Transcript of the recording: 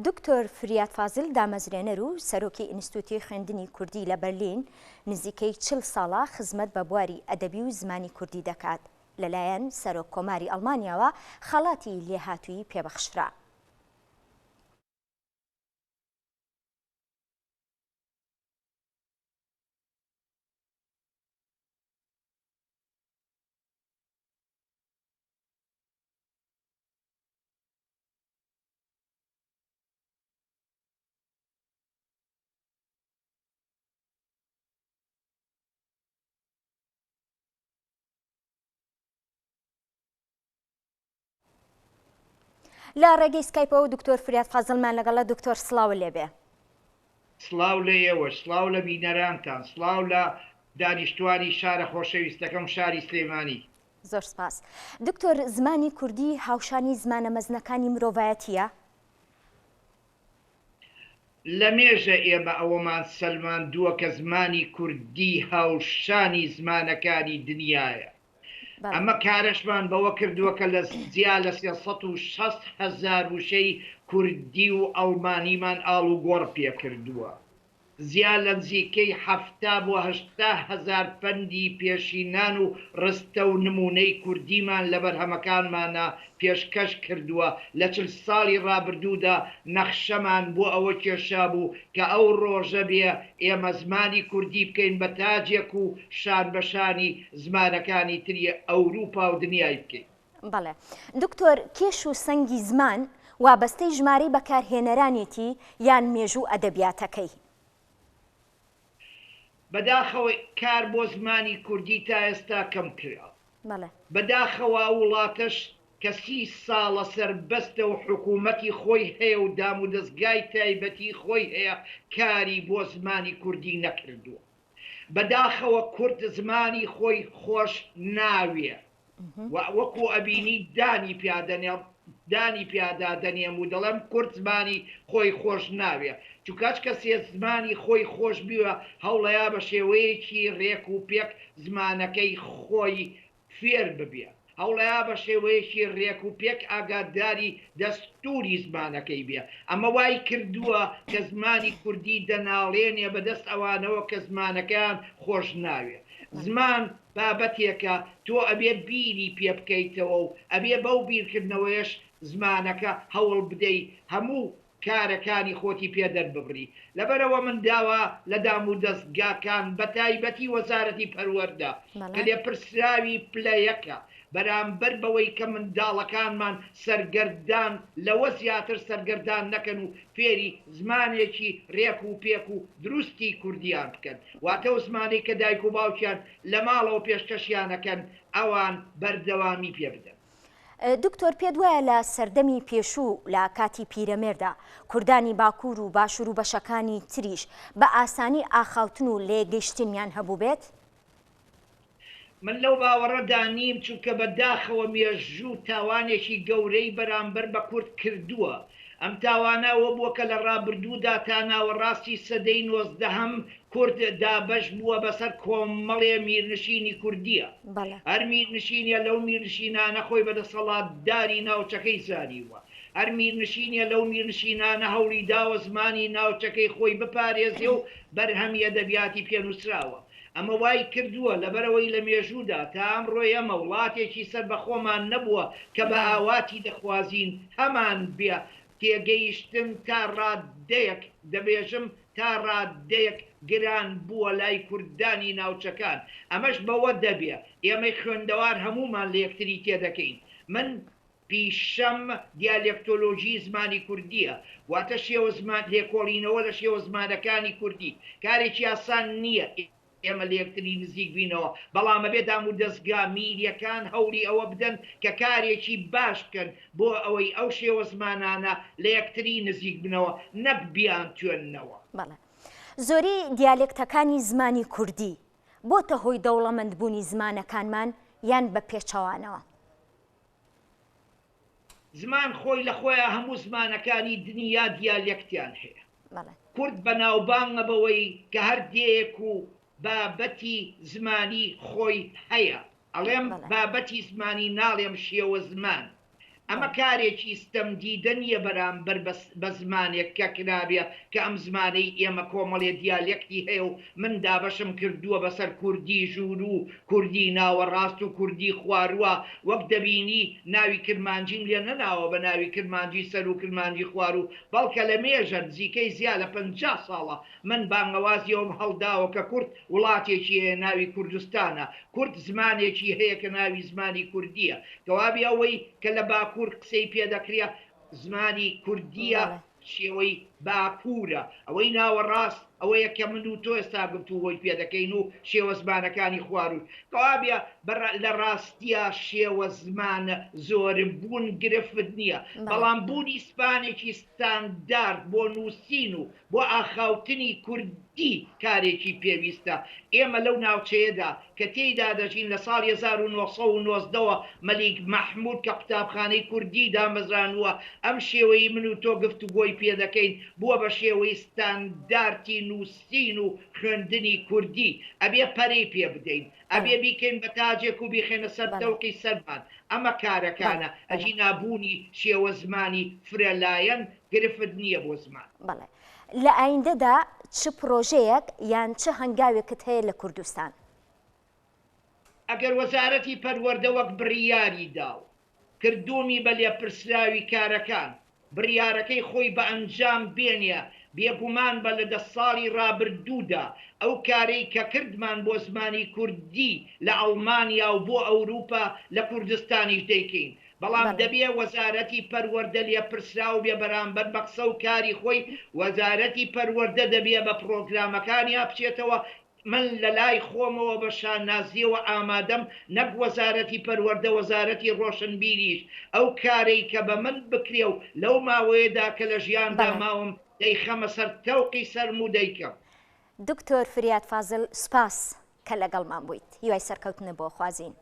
دکتۆر فریاد فازل دامەزرێنەر و سەرۆکی ئینستوتی خوێندنی کوردی لە بەرلین، نزیکەی چل ساڵە خزمەت بە بواری ئەدەبی و زمانی کوردی دەکات، لەلایەن سەرۆک کۆماری ئەڵمانیاوە خەڵاتی لێهاتوویی پێبەخشرا. لە ڕێگەی سکایپەوە دکتۆر فریاد فازڵمان لەگەڵە دکتۆر سڵاو لێبێ. سڵاو لە ئێوەش، سڵاو لە بینەرانتان، سڵاو لە دانیشتوانی شارە خۆشەویستەکەم شاری سلێمانی. زۆر سپاس. دکتۆر زمانی کوردی هاوشانی زمانە مەزنەکانی مرۆڤایەتییە؟ لەمێژە ئێمە ئەوەمان سەلماندووە کە زمانی کوردی هاوشانی زمانەکانی دنیایە. ئەمە کارەشمان بەوە کردووە کە لە جیا لە 360 هەزار وشەی کوردی و ئەڵمانیمان ئاڵوگۆڕ پێکردووە. زیا لە نزیکەی 70 بۆ 80 هەزار پەندی پێشینان و ڕستە و نموونەی کوردیمان لە بەرهەمەکانمانا پێشکەش کردووە، لە چل ساڵی ڕابردوودا نەخشەمان بۆ ئەوە کێشابوو کە ئەو ڕۆژە بێ ئێمە زمانی کوردی بکەین بە تاجێک و شان بە شانی زمانەکانی تری ئەوروپا و دنیای بکەین. بەڵێ دکتۆر، کێش و سەنگی زمان وابەستەی ژمارەی بەکارهێنەرانێتی یان مێژوو و ئەدەبیاتەکەی؟ بەداخەوە کار بۆ زمانی کوردی تا ئێستا کەم کراوە. بەڵێ. بەداخەوە ئەو وڵاتەش کە سی ساڵە سەربەستە و حکوومەتی خۆی هەیە و دامودەزگای تایبەتی خۆی هەیە کاری بۆ زمانی کوردی نەکردووە. بەداخەوە کورد زمانی خۆی خۆش ناوێ و وەکوو ئەبینی دانی پیا دەنێم دانی پیادا دەنێم و دەڵێم کورد زمانی خۆی خۆش ناوێ چونکە هەچ کەسێ زمانی خۆی خۆش بوێ هەوڵەیا بە شێوەیەکی رێک و پێک زمانەکەی خۆی فێر ببێ هەوڵەیا بە شێوەیەکی رێک و پێک ئاگاداری دەستوری زمانەکەی بێ ئەمە وای کردووە کە زمانی کوردی دەناڵێنێ بە دەست ئەوانەوە کە زمانەکەیان خۆش ناوێ زمان بابەتێکە تۆ ئەبێ بیری پێ بکەیتەوە و ئەبێ بەو بیرکردنەوەیەش زمانەکە هەوڵ بدەی هەموو کارەکانی خۆتی پێ دەرببڕی. لەبەرئەوە من داوا لە دامودەزگاکان بەتایبەتی وەزارەتی پەروەردە کە لێپرسراوی پلە یەکە بەرامبەر بەوەی کە منداڵەکانمان سەرگەردان لەوە زیاتر سەرگەردان نەکەن و فێری زمانێکی رێک و پێک و دروستی کوردیان بکەن واتە ئەو زمانەی کە دایک و باوکیان لە ماڵەوە پێشکەشیان ئەکەن ئەوان بەردەوامی پێ بدەن. دکتۆر پێت وایە لە سەردەمی پێشوو لە کاتی پیرەمێردا کوردانی باکوور و باشوور و بەشەکانی تریش بە ئاسانی ئاخاوتن و لەیەکگەیشتنیان هەبووبێت؟ من لەو باوەڕەدا نیم، چونکە بە داخەوە مێژوو تاوانێکی گەورەی بەرامبەر بە کورد کردووە. ئەم تاوانە ئەوە بووە کە لە ڕابردوودا تا ناوەڕاستی سەدەی نۆزدەهەم کورد دابەش بووە بەسەر کۆمەڵێ میرنشینی کوردییە. هەر میرنشینێ لەو میرنشینانە خۆی بە دەسەڵاتداری ناوچەکەی زانیووە. هەر میرنشینێ لەو میرنشینانە هەوڵی داوە زمانی ناوچەکەی خۆی بپارێزێ و بەرهەمی ئەدەبیاتی پێ نووسراوە. ئەمە وای کردووە لەبەرئەوەی لە مێژوودا تا ئەمڕۆ ئێمە وڵاتێکی سەربەخۆمان نەبووە کە بە ئاواتی دەخوازین هەمان بێ تێگەیشتن تا ڕاددەیەک دەبێژم تا ڕاددەیەک گران بووە لای کوردانی ناوچەکان ئەمەش بەوە دەبێ ئێمەی خوێندەوار هەموومان لە یەکتری تێدەکەین من پیشەم دیالێکتۆلۆژی زمانی کوردییە، واتە شێوەزمان، لێکۆڵینەوە لە شێوەزمانەکانی کوردی. کارێکی ئاسان نییە ئێمە لە یەکتری نزیک بینەوە، بەڵام ئەبێ دامودەزگا میرییەکان هەوڵی ئەوە بدەن کە کارێکی باش بکەن بۆ ئەوەی ئەو شێوەزمانانە لە یەکتری نزیک بنەوە نەک بیانتوێننەوە. بەڵێ. زۆری دیالێکتەکانی زمانی کوردی بۆتە هۆی دەوڵەمەندبوونی زمانەکانمان یان بە پێچەوانەوە؟ زمان خۆی لە خۆیا هەموو زمانەکانی دنیا دیالێکتیان هەیە. کورد بەناوبانگە بەوەی کە هەر دێیەک و بابەتی زمانی خۆی هەیە. ئەڵێم بابەتی زمانی ناڵێم شێوە زمان. ئەمە کارێکی ستەمدیدە نییە بەرامبەر بە زمانێک کە کرابێ کە ئەم زمانەی ئێمە کۆمەڵێ دیالێکتی هەیە و من دابەشم کردووە بەسەر کوردی ژووروو، کوردی ناوەڕاست و کوردی خوارووە، وەک دەبینی ناوی کرمانجیم لێ نەناوە بە ناوی کرمانجی سەروو و کرمانجی خواروو، بەڵکە لە مێژە نزیکەی زیا لە 50 ساڵە من بانگەوازی ئەوەم هەڵداوە کە کورد وڵاتێکی هەیە ناوی کوردستانە، کورد زمانێکی هەیە کە ناوی زمانی کوردییە، کەوابێ ئەوەی کە لە باکوور قسەی پێ دەکرێ زمانی کوردییە، شێوەی باکوورە، ئەوەی ناوەڕاست ئەوەیە کە من و تۆ ئێستا گفتوگۆی پێ دەکەین و شێوەزمانەکانی خوارووش. کەوابێ لە ڕاستیا شێوەزمان زۆربوون گرفت نییە، بەڵام بوونی زمانێکی ستاندارد بۆ نووسین و بۆ ئاخاوتنی کوردی کارێکی پێویستە. ئێمە لەو ناوچەیەدا کە تێیدا دەژین لە ساڵی 1919 وە مەلیک مەحمود کە قوتابخانەی کوردی دامەزرانووە ئەم شێوەی من و تۆ گفتوگۆی پێ دەکەین بووە بە شێوەی ستاندارتی نووسین و خوێندنی کوردی. ئەبێ پەرەی پێ بدەین. ئەبێ بیکەین بە تاجێک و بیخەینە سەر تەوقی سەرمان. ئەمە کارەکانە. ئەگینا بوونی شێوەزمانی فرەلایەن گرفت نییە بۆ زمان. بەڵێ. لە ئایندەدا چ پرۆژەیەک یان چ هەنگاوێکت هەیە لە کوردستان؟ ئەگەر وەزارەتی پەروەردە وەک بڕیاری دا و کردوومی بە لێپرسراوی کارەکان، بڕیارەکەی خۆی بە ئەنجام بێنێ، بێگومان بە لە دە ساڵی ڕابردوودا ئەو کارەی کە کردمان بۆ زمانی کوردی لە ئەڵمانیا و بۆ ئەوروپا لە کوردستانیش دەیکەین. بەڵام دەبێ وەزارەتی پەروەردە لێپرسراو بێ بەرامبەر بە قسە و کاری خۆی، وەزارەتی پەروەردە دەبێ بە پڕۆگرامەکانیا بچێتەوە، من لە لای خۆمەوە بە شانازیەوە ئامادەم نەک وەزارەتی پەروەردە وەزارەتی ڕۆشنبیریش ئەو کارەی کە بە من بکرێ و لەو ماوەیەدا کە لە ژیاندا ماوم دەیخەمە سەر تەوقی سەرم و دەیکەم. دکتۆر فریاد فازل سوپاس کە لەگەڵمان بوویت هیوای سەرکەوتنت بۆ خوازین.